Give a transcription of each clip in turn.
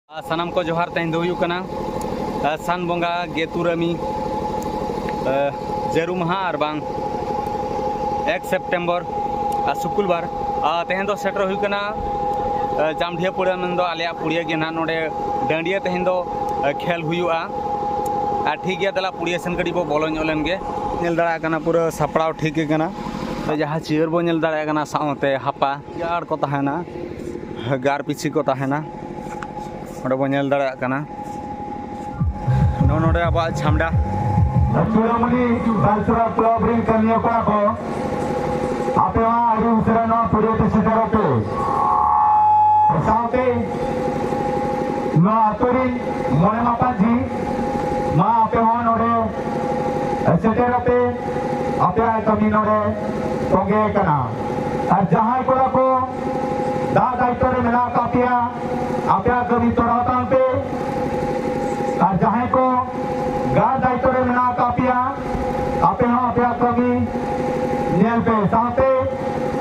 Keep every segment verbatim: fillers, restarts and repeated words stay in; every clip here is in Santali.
ᱟᱨ ᱥᱟᱱᱟᱢ ᱠᱚ ᱡᱚᱦᱟᱨ᱾ ᱛᱮᱦᱮᱧ ᱫᱚ ᱦᱩᱭᱩᱜ ᱠᱟᱱᱟ ᱟᱨ ᱥᱟᱱ ᱵᱚᱸᱜᱟ ᱜᱮᱛᱩᱨᱟᱹᱢᱤ ᱟᱨ ᱡᱟᱹᱨᱩ ᱢᱟᱦᱟ ᱟᱨ ᱵᱟᱝ ᱮᱠ ᱥᱮᱯᱴᱮᱢᱵᱚᱨ ᱟᱨ ᱥᱩᱠᱩᱞᱵᱟᱨ᱾ ᱟᱨ ᱛᱮᱦᱮᱧ ᱫᱚ ᱥᱮᱴᱮᱨ ᱦᱩᱭᱩᱜ ᱠᱟᱱᱟ ᱟᱨ ᱡᱟᱢᱰᱷᱤᱭᱟᱹ ᱯᱩᱲᱤᱭᱟᱹ, ᱢᱮᱱᱫᱚ ᱟᱞᱮᱭᱟᱜ ᱯᱩᱲᱤᱭᱟᱹ ᱜᱮ ᱱᱟᱦᱟᱜ ᱱᱚᱰᱮ ᱰᱟᱹᱰᱤᱭᱟᱹ ᱛᱮᱦᱮᱧ ᱫᱚ ᱟᱨ ᱠᱷᱮᱞ ᱦᱩᱭᱩᱜᱼᱟ᱾ ᱟᱨ ᱴᱷᱤᱠ ᱜᱮᱭᱟ, ᱫᱮᱞᱟ ᱯᱩᱲᱤᱭᱟᱹ ᱥᱮᱱ ᱠᱟᱹᱴᱤᱡ ᱵᱚ ᱵᱚᱞᱚ ᱧᱚᱜ ᱞᱮᱱ ᱜᱮ᱾ ᱧᱮᱞ ᱫᱟᱲᱮᱭᱟᱜ ᱠᱟᱱᱟ ᱯᱩᱨᱟᱹ ᱥᱟᱯᱲᱟᱣ ᱴᱷᱤᱠ ᱜᱮ ᱠᱟᱱᱟ᱾ ᱡᱟᱦᱟᱸ ᱪᱤᱭᱟᱹᱨ ᱵᱚ ᱧᱮᱞ ᱫᱟᱲᱮᱭᱟᱜ ᱠᱟᱱᱟ, ᱥᱟᱶᱛᱮ ᱦᱟᱯᱟ ᱜᱟᱲ ᱠᱚ ᱛᱟᱦᱮᱱᱟ, ᱜᱟᱨ ᱯᱤᱪᱷᱤ ᱠᱚ ᱛᱟᱦᱮᱱᱟ, ᱚᱸᱰᱮ ᱵᱚ ᱧᱮᱞ ᱫᱟᱲᱮᱭᱟᱜ ᱠᱟᱱᱟ᱾ ᱱᱚᱜᱼᱚ ᱱᱚᱰᱮ ᱟᱵᱚᱣᱟᱜ ᱪᱷᱟᱢᱰᱟ᱾ ᱪᱩᱲᱟᱢᱩᱱᱤ ᱵᱟᱞᱥᱚᱨᱟ ᱠᱞᱟᱵᱽ ᱨᱮᱱ ᱠᱟᱹᱢᱤᱭᱟᱹ ᱠᱚᱲᱟ ᱠᱚ, ᱟᱯᱮ ᱦᱚᱸ ᱟᱹᱰᱤ ᱩᱥᱟᱹᱨᱟ ᱱᱚᱣᱟ ᱯᱩᱨᱤᱭᱟᱹ ᱛᱮ ᱥᱮᱴᱮᱨᱚᱜ ᱯᱮ᱾ ᱥᱟᱶᱛᱮ ᱱᱚᱣᱟ ᱟᱹᱛᱩ ᱨᱤᱱ ᱢᱚᱬᱮ ᱢᱟᱯᱟᱡᱤ, ᱢᱟ ᱟᱯᱮ ᱦᱚᱸ ᱱᱚᱰᱮ ᱥᱮᱴᱮᱨᱚᱜ ᱯᱮ, ᱟᱯᱮᱭᱟᱜ ᱠᱟᱹᱢᱤ ᱱᱚᱰᱮ ᱛᱚᱸᱜᱮ ᱟᱠᱟᱱᱟ᱾ ᱟᱨ ᱡᱟᱦᱟᱸᱭ ᱠᱚᱲᱟ ᱠᱚ ᱫᱟᱜ ᱫᱟᱭᱤᱛᱛᱚ ᱨᱮ ᱢᱮᱱᱟᱜ ᱟᱠᱟᱫ ᱯᱮᱭᱟ, ᱟᱯᱮᱭᱟᱜ ᱠᱟᱹᱢᱤ ᱛᱚᱨᱟᱣ ᱛᱟᱵᱚᱱ ᱯᱮ᱾ ᱟᱨ ᱡᱟᱦᱟᱸᱭ ᱠᱚ ᱜᱟᱲ ᱫᱟᱭᱤᱛᱛᱚ ᱨᱮ ᱢᱮᱱᱟᱜ ᱟᱠᱟᱫ ᱯᱮᱭᱟ, ᱟᱯᱮ ᱦᱚᱸ ᱟᱯᱮᱭᱟᱜ ᱠᱟᱹᱢᱤ ᱧᱮᱞ ᱯᱮ, ᱥᱟᱶᱛᱮ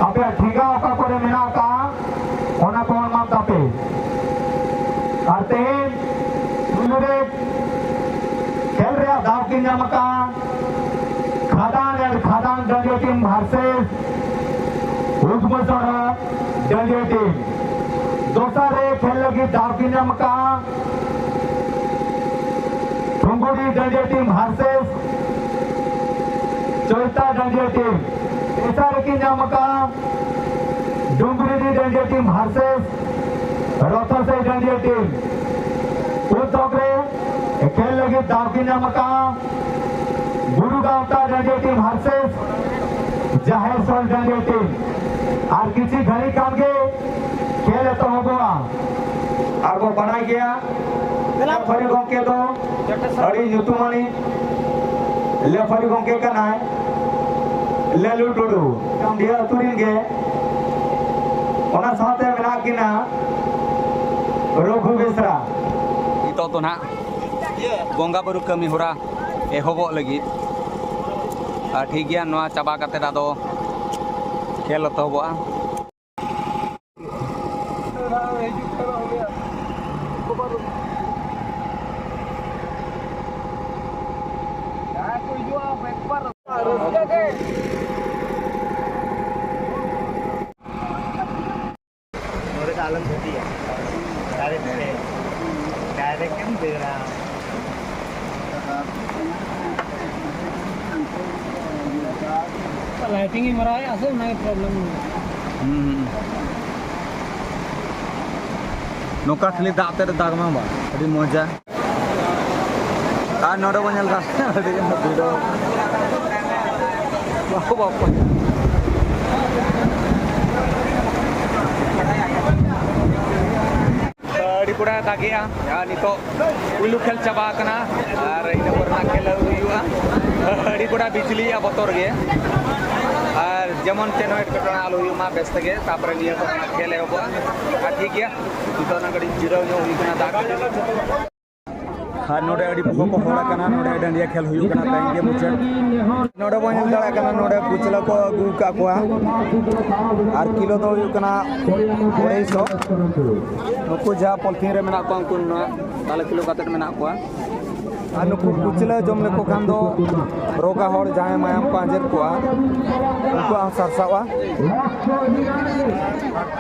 ᱟᱯᱮᱭᱟᱜ ᱴᱷᱮᱸᱜᱟ ᱚᱠᱟ ᱠᱚᱨᱮ ᱢᱮᱱᱟᱜ ᱟᱠᱟᱫᱼᱟ, ᱚᱱᱟ ᱠᱚ ᱮᱢᱟᱜ ᱛᱟᱯᱮ᱾ ᱟᱨ ᱛᱮᱦᱮᱧ ᱯᱩᱭᱞᱩ ᱨᱮ ᱠᱷᱮᱞ ᱨᱮᱭᱟᱜ ᱫᱟᱣ ᱠᱤᱱ ᱧᱟᱢ ᱟᱠᱟᱫᱼᱟ ᱠᱷᱟᱫᱟᱱ and ᱠᱷᱟᱫᱟᱱ ᱰᱟᱹᱰᱤᱭᱟᱹ team versus ᱩᱫᱽᱢᱟᱹᱥᱚᱲᱟ ᱰᱟᱹᱰᱤᱭᱟᱹ team᱾ ᱫᱚᱥᱟᱨ ᱨᱮ ᱠᱷᱮᱞ ᱞᱟᱹᱜᱤᱫ ᱫᱟᱣ ᱠᱤᱱ ᱧᱟᱢ ᱟᱠᱟᱫᱼᱟ ᱴᱷᱩᱝᱜᱩᱰᱤ ᱰᱟᱹᱰᱤᱭᱟᱹ team versus ᱪᱳᱭᱛᱟ ᱰᱟᱹᱰᱤᱭᱟᱹ team᱾ ᱛᱮᱥᱟᱨ ᱨᱮᱠᱤᱱ ᱧᱟᱢ ᱟᱠᱟᱫᱼᱟ ᱰᱩᱢᱵᱨᱤᱰᱤ ᱰᱟᱹᱰᱤᱭᱟᱹ team versus ᱨᱚᱛᱷᱚᱥᱟᱹᱭ ᱰᱟᱹᱰᱤᱭᱟᱹ team᱾ ᱩᱱ ᱛᱷᱚᱠ ᱨᱮ ᱠᱷᱮᱞ ᱞᱟᱹᱜᱤᱫ ᱫᱟᱣ ᱠᱤᱱ ᱧᱟᱢ ᱟᱠᱟᱫᱼᱟ ᱜᱩᱨᱩ ᱜᱟᱶᱛᱟ ᱰᱟᱹᱰᱤᱭᱟᱹ team versus ᱡᱟᱦᱮᱨ ᱥᱚᱞ ᱰᱟᱹᱰᱤᱭᱟᱹ team᱾ ᱟᱨ ᱠᱤᱪᱷᱤ ᱜᱷᱟᱹᱲᱤ ᱠᱷᱟᱱ ᱜᱮ ᱠᱷᱮᱞ ᱮᱛᱚᱦᱚᱵᱚᱜᱼᱟ᱾ ᱟᱨ ᱵᱚ ᱵᱟᱲᱟᱭ ᱜᱮᱭᱟ, ᱞᱮᱯᱷᱟᱨᱤ ᱜᱚᱢᱠᱮ ᱫᱚ ᱟᱹᱰᱤ ᱧᱩᱛᱩᱢᱟᱱᱤᱡ ᱞᱮᱯᱷᱟᱨᱤ ᱜᱚᱢᱠᱮ ᱠᱟᱱᱟᱭ ᱞᱟᱞᱩ ᱴᱩᱰᱩ, ᱡᱟᱢᱰᱤᱭᱟᱹ ᱟᱹᱛᱩ ᱨᱤᱱ ᱜᱮ᱾ ᱚᱱᱟ ᱥᱟᱶᱛᱮ ᱢᱮᱱᱟᱜ ᱠᱤᱱᱟ ᱨᱚᱜᱷᱩ ᱵᱮᱥᱨᱟ᱾ ᱱᱤᱛᱚᱜ ᱫᱚ ᱱᱟᱦᱟᱜ ᱵᱚᱸᱜᱟ ᱵᱩᱨᱩ ᱠᱟᱹᱢᱤ ᱦᱚᱨᱟ ᱮᱦᱚᱵᱚᱜ ᱞᱟᱹᱜᱤᱫ᱾ ᱟᱨ ᱴᱷᱤᱠ ᱜᱮᱭᱟ, ᱱᱚᱣᱟ ᱪᱟᱵᱟ ᱠᱟᱛᱮᱫ ᱟᱫᱚ ᱠᱷᱮᱞ ᱮᱛᱚᱦᱚᱵᱚᱜᱼᱟ᱾ ᱞᱟᱭᱴᱤᱝ ᱮ ᱢᱟᱨᱟᱣᱮᱫᱼᱟ ᱥᱮ, ᱚᱱᱟᱜᱮ ᱯᱨᱚᱵᱞᱮᱢ ᱢᱮᱱᱟᱜᱼᱟ᱾ ᱦᱩᱸ, ᱦᱩᱸ᱾ ᱱᱚᱝᱠᱟ ᱠᱷᱟᱹᱞᱤ ᱫᱟᱜ ᱛᱮᱫ ᱫᱟᱜᱽ ᱢᱟ ᱵᱟᱝ, ᱟᱹᱰᱤ ᱢᱚᱡᱟ᱾ ᱟᱨ ᱱᱚᱰᱮ ᱵᱚᱱ ᱧᱮᱞ ᱮᱫᱟ, ᱟᱹᱰᱤ ᱜᱟᱱ ᱵᱷᱤᱲ᱾ ᱵᱟᱯ ᱨᱮ ᱵᱟᱯ᱾ ᱟᱹᱰᱤ ᱠᱚᱲᱟ ᱫᱟᱜᱮᱜᱼᱟ᱾ ᱟᱨ ᱱᱤᱛᱚᱜ ᱯᱩᱭᱞᱩ ᱠᱷᱮᱞ ᱪᱟᱵᱟ ᱟᱠᱟᱱᱟ, ᱟᱨ ᱤᱱᱟᱹ ᱯᱚᱨᱮ ᱱᱟᱜ ᱠᱷᱮᱞ ᱦᱩᱭᱩᱜᱼᱟ᱾ ᱟᱹᱰᱤ ᱠᱚᱲᱟ ᱵᱤᱡᱽᱞᱤᱭᱮᱜᱼᱟ ᱵᱚᱛᱚᱨ ᱜᱮ, ᱟᱨ ᱡᱮᱢᱚᱱ ᱪᱮᱫ ᱦᱚᱸ ᱮᱴᱠᱮᱴᱚᱬᱮ ᱟᱞᱚ ᱦᱩᱭᱩᱜ ᱢᱟ, ᱵᱮᱥ ᱛᱮᱜᱮ᱾ ᱛᱟᱨᱯᱚᱨᱮ ᱱᱤᱭᱟᱹ ᱠᱚᱨᱮ ᱱᱟᱜ ᱠᱷᱮᱞ ᱮᱦᱚᱵᱚᱜᱼᱟ᱾ ᱟᱨ ᱴᱷᱤᱠ ᱜᱮᱭᱟ, ᱱᱤᱛᱚᱜ ᱚᱱᱟ ᱠᱟᱹᱴᱤᱡ ᱡᱤᱨᱟᱹᱣ ᱧᱚᱜ ᱦᱩᱭ ᱠᱟᱱᱟ ᱫᱟᱜ ᱠᱷᱟᱹᱛᱤᱨ᱾ ᱟᱨ ᱱᱚᱰᱮ ᱟᱹᱰᱤ ᱵᱚᱦᱚᱜ ᱠᱚ ᱦᱚᱲ ᱟᱠᱟᱱᱟ᱾ ᱱᱚᱰᱮ ᱰᱟᱹᱰᱤᱭᱟ ᱠᱷᱮᱞ ᱦᱩᱭᱩᱜ ᱠᱟᱱᱟ, ᱛᱮᱦᱮᱧ ᱜᱮ ᱢᱩᱪᱟᱹᱫ᱾ ᱱᱚᱰᱮ ᱵᱚᱱ ᱧᱮᱞ ᱫᱟᱲᱮᱭᱟᱜ ᱠᱟᱱᱟ, ᱱᱚᱰᱮ ᱠᱩᱪᱞᱟᱹ ᱠᱚ ᱟᱹᱜᱩ ᱟᱠᱟᱫ ᱠᱚᱣᱟ, ᱟᱨ ᱠᱤᱞᱳ ᱫᱚ ᱦᱩᱭᱩᱜ ᱠᱟᱱᱟ ᱟᱹᱲᱟᱹᱭᱥᱚ᱾ ᱱᱩᱠᱩ ᱡᱟᱦᱟᱸ ᱯᱚᱞᱛᱷᱤᱱ ᱨᱮ ᱢᱮᱱᱟᱜ ᱠᱚᱣᱟ, ᱩᱱᱠᱩ ᱱᱚᱣᱟ ᱛᱟᱞᱮ ᱠᱤᱞᱳ ᱠᱟᱛᱮᱫ ᱢᱮᱱᱟᱜ ᱠᱚᱣᱟ᱾ ᱟᱨ ᱱᱩᱠᱩ ᱠᱩᱪᱞᱟᱹ ᱡᱚᱢ ᱞᱮᱠᱚ ᱠᱷᱟᱱ ᱫᱚ ᱨᱳᱜᱟ ᱦᱚᱲ ᱡᱟᱦᱟᱸᱭ ᱢᱟᱭᱟᱢ ᱠᱚ ᱟᱸᱡᱮᱫ ᱠᱚᱣᱟ, ᱩᱱᱠᱩᱣᱟᱜ ᱦᱚᱸ ᱥᱟᱨᱥᱟᱜᱼᱟ᱾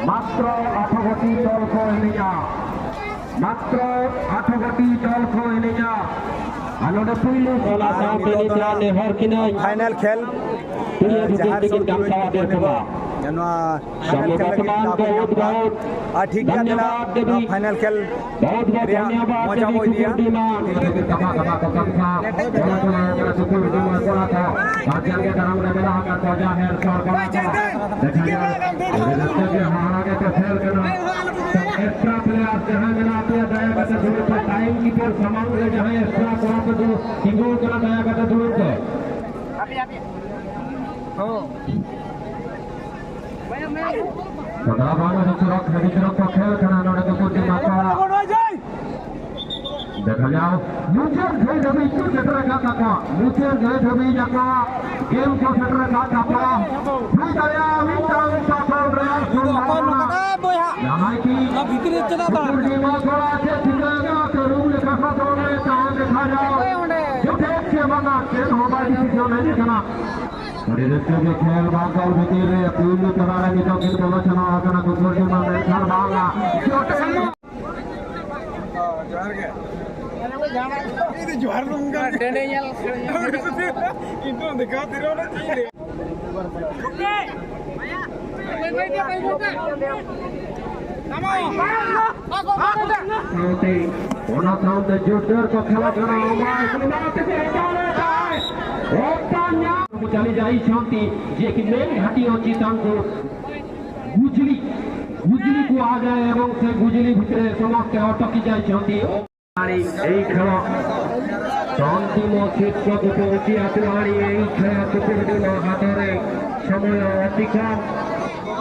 ᱢᱟᱛᱨᱚ ᱟᱴᱷᱨᱚ ᱜᱚᱴᱤ ᱫᱚᱞ ᱠᱚ ᱮᱱᱮᱡᱼᱟ᱾ ᱢᱟᱛᱨᱚ ᱟᱴᱷᱨᱚ ᱜᱚᱴᱤ ᱫᱚᱞ ᱠᱚ ᱮᱱᱮᱡᱼᱟ᱾ ᱟᱨ ᱱᱚᱰᱮ ᱯᱩᱭᱞᱩ ᱚᱱᱟ ᱟᱨ ᱥᱟᱶᱛᱮ ᱱᱤᱛᱚᱜ ᱫᱚ ᱱᱤᱛᱚᱜ ᱱᱟᱦᱟᱜ ᱱᱮᱦᱚᱨ ᱠᱤᱱᱟᱹᱧ᱾ ᱯᱷᱟᱭᱱᱟᱞ ᱠᱷᱮᱞ, ᱯᱩᱭᱞᱩ ᱡᱟᱦᱟᱸ ᱡᱩᱫᱤ ᱥᱩᱨ ᱠᱤᱱ ᱠᱟᱢᱥᱟᱣᱟ ᱠᱚ ᱫᱮᱠᱷᱚᱵᱟ᱾ ᱱᱚᱣᱟ ᱯᱷᱟᱭᱱᱟᱞ ᱠᱷᱮᱞ ᱞᱟᱹᱜᱤᱫ ᱫᱟᱣ ᱠᱚ ᱧᱟᱢ ᱠᱚᱣᱟ᱾ ᱟᱨ ᱴᱷᱤᱠ ᱜᱮᱭᱟ, ᱫᱮᱞᱟ ᱱᱚᱣᱟ ᱯᱷᱟᱭᱱᱟᱞ ᱠᱷᱮᱞ ᱨᱮᱭᱟᱜ ᱢᱚᱡᱟ ᱵᱚ ᱤᱫᱤᱭᱟ᱾ ᱟᱹᱰᱤ ᱨᱟᱹᱥᱠᱟᱹ ᱜᱮ ᱦᱟᱦᱟᱲᱟ ᱜᱮ ᱠᱚ ᱠᱷᱮᱞ ᱠᱟᱱᱟ᱾ ᱮᱠᱥᱴᱨᱟ ᱯᱞᱮᱭᱟᱨ ᱡᱟᱦᱟᱸᱭ ᱢᱮᱱᱟᱜ ᱯᱮᱭᱟ, ᱫᱟᱭᱟ ᱠᱟᱛᱮ ᱫᱩᱲᱩᱵ ᱯᱮ᱾ ᱴᱟᱭᱤᱢ ᱠᱤᱯᱟᱨ ᱥᱟᱢᱟᱝ ᱨᱮ ᱡᱟᱦᱟᱸᱭ ᱮᱠᱥᱴᱨᱟ ᱠᱚᱲᱟ ᱠᱚ ᱫᱩᱲᱩᱵ, ᱛᱤᱸᱜᱩ ᱠᱟᱱᱟ, ᱫᱟᱭᱟ ᱠᱟᱛᱮ ᱫᱩᱲᱩᱵ ᱯᱮ᱾ ᱦᱚᱸ᱾ ᱜᱚᱰᱟ ᱵᱟᱝ ᱟᱹᱰᱤ ᱪᱚᱨᱚᱠ, ᱟᱹᱰᱤ ᱪᱚᱨᱚᱠ ᱠᱚ ᱠᱷᱮᱞ ᱠᱟᱱᱟ ᱱᱚᱰᱮ ᱫᱚ ᱠᱚ ᱴᱤᱢ ᱟᱠᱚᱣᱟᱜ᱾ ᱫᱮᱠᱷᱟ ᱡᱟᱣ, ᱢᱩᱪᱟᱹᱫ ᱜᱷᱟᱹᱲᱤ ᱫᱷᱟᱹᱵᱤᱡ ᱠᱚ ᱥᱮᱴᱮᱨ ᱟᱠᱟᱫ ᱛᱟᱠᱚᱣᱟ᱾ ᱢᱩᱪᱟᱹᱫ ᱜᱷᱟᱹᱲᱤ ᱫᱷᱟᱹᱵᱤᱡ ᱟᱠᱚᱣᱟᱜ ᱜᱮᱢ ᱠᱚ ᱥᱮᱴᱮᱨ ᱟᱠᱟᱫ ᱛᱟᱠᱚᱣᱟ᱾ ᱦᱩᱭ ᱫᱟᱲᱮᱭᱟᱜᱼᱟ ᱢᱤᱫᱴᱟᱝ ᱥᱟᱯᱷᱚᱞ ᱨᱮᱭᱟᱜ ᱥᱚᱢᱵᱷᱚᱵᱚᱱᱟ᱾ ᱡᱟᱦᱟᱸᱭ ᱠᱤ ᱵᱷᱤᱛᱨᱤ ᱨᱮ ᱪᱟᱞᱟᱜ ᱛᱟᱦᱮᱸ᱾ ᱥᱩᱠᱨᱤ ᱢᱟ ᱛᱷᱚᱲᱟ ᱪᱮᱫ ᱪᱤᱠᱟᱹᱭᱮᱱᱟ, ᱛᱟᱹᱨᱩᱵ ᱞᱮᱠᱟ ᱥᱟᱥᱚᱱ ᱨᱮ ᱛᱟᱦᱮᱸ ᱫᱮᱠᱷᱟ ᱡᱟᱣ᱾ ᱡᱩᱴᱷᱮ ᱪᱮ ᱵᱟᱝᱟ, ᱪᱮᱫ ᱦᱚᱸ ᱵᱟᱭ ᱰᱤᱥᱤᱥᱚᱱ ᱦᱮᱡ ᱟᱠᱟᱱᱟ᱾ ᱟᱹᱰᱤ ᱨᱟᱹᱥᱠᱟᱹ ᱜᱮ ᱠᱷᱮᱞ ᱵᱟᱝ ᱜᱳᱞ ᱵᱷᱤᱛᱤᱨ ᱨᱮ ᱯᱩᱭᱞᱩ ᱛᱟᱞᱟ ᱨᱮ ᱱᱤᱛᱚᱜ ᱠᱤᱱ ᱵᱚᱞᱚ ᱪᱟᱞᱟᱣ ᱟᱠᱟᱱᱟ ᱠᱩᱠᱩᱨᱰᱤᱢᱟ, ᱢᱮᱱᱠᱷᱟᱱ ᱵᱟᱝᱟ᱾ ᱡᱚᱦᱟᱨ ᱜᱮ᱾ ᱤᱧ ᱫᱚ ᱡᱚᱦᱟᱨ ᱫᱚ ᱚᱱᱠᱟ ᱜᱮ᱾ ᱰᱮᱸᱰᱮ ᱧᱮᱞ᱾ ᱤᱧ ᱫᱚ ᱫᱮᱠᱷᱟᱣ ᱛᱮ ᱨᱮᱦᱚᱸ ᱪᱮᱫ ᱤᱧ ᱞᱟᱹᱭᱟ? ᱥᱟᱶᱛᱮ, ᱚᱱᱟ ᱥᱟᱶᱛᱮ ᱡᱳᱨᱫᱟᱨ ᱠᱚ ᱠᱷᱮᱞᱟ ᱠᱟᱱᱟ, ᱚᱱᱟ ᱛᱮᱠᱚ ᱮᱴᱟᱜ ᱮᱴᱟᱜ ᱚᱠᱟ ᱧᱟᱢ ᱪᱟᱞᱤ ᱡᱟᱭ ᱪᱷᱚᱱᱛᱤ, ଯେ କି ମେନ୍ ଘାଟି ଅଛି ତାଙ୍କୁ ଗୁଜୁଲି, ଗୁଜୁଲିକୁ ଆଗେ ଏବଂ ସେ ଗୁଜୁଲି ଭିତରେ ସମସ୍ତେ ଅଟକି ଯାଇଛନ୍ତି। ଏହି ଖେଳ ତ ଅନ୍ତିମ ଶୀର୍ଷକୁ ପହଞ୍ଚିବାକୁ ଆଣି ଏହି ଖେଳ କୁକୁରଟିର ହାତରେ ସମୟ ଅତିକ୍ରମ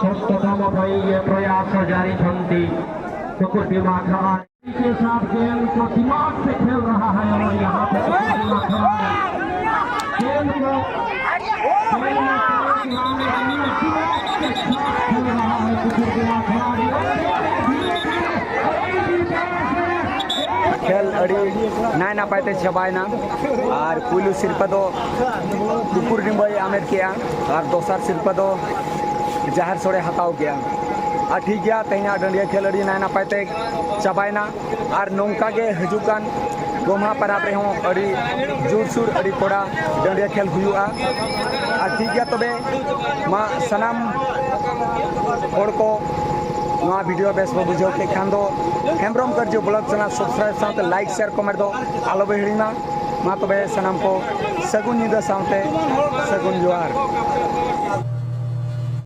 ଷଷ୍ଠତମ ପାଇଁ ଏ ପ୍ରୟାସ ଜାରି ଛନ୍ତି। କୁକୁରଟି ମାଖା के साथ गेंद को दिमाग से खेल रहा है और यहाँ पे गेंद को खेल रहा है कुकुर के खिलाड़ी। खेल ᱟᱹᱰᱤ ᱱᱟᱭ ᱱᱟᱯᱟᱭ ᱛᱮ ᱪᱟᱵᱟᱭᱮᱱᱟ᱾ ᱟᱨ ᱯᱩᱭᱞᱩ ᱥᱤᱨᱯᱟᱹ ᱫᱚ ᱠᱩᱠᱩᱨ ᱰᱤᱸᱵᱟᱹᱭ ᱟᱢᱮᱴ ᱠᱮᱜᱼᱟ ᱟᱨ ᱫᱚᱥᱟᱨ ᱥᱤᱨᱯᱟᱹ ᱫᱚ ᱡᱟᱦᱮᱨ ᱥᱳᱲᱮ ᱦᱟᱛᱟᱣ ᱠᱮᱜᱼᱟ᱾ ᱟᱨ ᱴᱷᱤᱠ ᱜᱮᱭᱟ, ᱛᱮᱦᱮᱧᱟᱜ ᱰᱟᱹᱰᱤᱭᱟᱹ ᱠᱷᱮᱞ ᱟᱹᱰᱤ ᱱᱟᱭ ᱱᱟᱯᱟᱭ ᱛᱮ ᱪᱟᱵᱟᱭᱮᱱᱟ᱾ ᱟᱨ ᱱᱚᱝᱠᱟ ᱜᱮ ᱦᱤᱡᱩᱜ ᱠᱟᱱ ᱜᱚᱢᱦᱟ ᱯᱟᱨᱟᱵᱽ ᱨᱮᱦᱚᱸ ᱟᱹᱰᱤ ᱡᱳᱨᱥᱳᱨ, ᱟᱹᱰᱤ ᱠᱚᱲᱟ ᱰᱟᱹᱰᱤᱭᱟᱹ ᱠᱷᱮᱞ ᱦᱩᱭᱩᱜᱼᱟ᱾ ᱟᱨ ᱴᱷᱤᱠ ᱜᱮᱭᱟ, ᱛᱚᱵᱮ ᱢᱟ ᱥᱟᱱᱟᱢ ᱦᱚᱲ ᱠᱚ ᱱᱚᱣᱟ ᱵᱷᱤᱰᱤᱭᱳ ᱵᱮᱥ ᱵᱚ ᱵᱩᱡᱷᱟᱹᱣ ᱠᱮᱫ ᱠᱷᱟᱱ ᱫᱚ ᱦᱮᱢᱵᱨᱚᱢ ᱠᱟᱹᱨᱡᱩ ᱵᱞᱚᱜ ᱪᱮᱱᱮᱞ ᱥᱟᱵᱥᱠᱨᱟᱭᱤᱵ ᱥᱟᱶᱛᱮ ᱞᱟᱭᱤᱠ, ᱥᱮᱭᱟᱨ, ᱠᱚᱢᱮᱱᱴ ᱫᱚ ᱟᱞᱚ ᱵᱚ ᱦᱤᱲᱤᱧ ᱢᱟ᱾ ᱢᱟ ᱛᱚᱵᱮ ᱥᱟᱱᱟᱢ ᱠᱚ ᱥᱟᱹᱜᱩᱱ ᱧᱤᱫᱟᱹ ᱥᱟᱶᱛᱮ ᱥᱟᱹᱜᱩᱱ ᱡᱚᱦᱟᱨ᱾